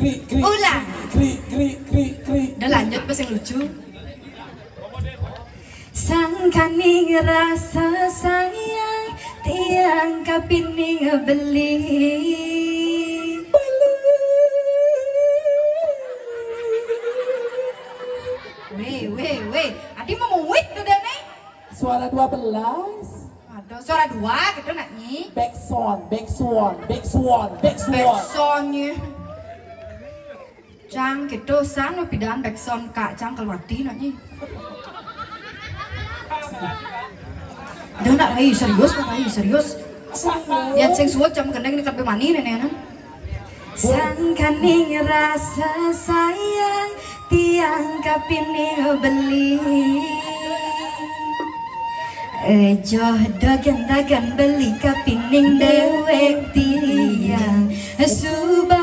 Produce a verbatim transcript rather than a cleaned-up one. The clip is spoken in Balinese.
Krik, krik, Ulang. Krik, krik, krik, krik. Udah lanjut pas yang lucu. Sangkaning rasa sayang tiang kapining beli. Weh, weh, weh. Adi mau muit tuh deh nih. Suara dua belas. Aduh, suara dua gitu nak nyi. Backsound, backsound, backsound, backsound. Backsoundnya. Cang gitu san pidaan backsound kak cang keluar di nak nyi. Dah nak lagi serius nak lagi serius. Yang sing suat jam kendeng ini kabeh mani nenek. Sangkaning rasa sayang tiang kapining beli. Ejoh dagan-dagan beli kapining dewek tiang. Suba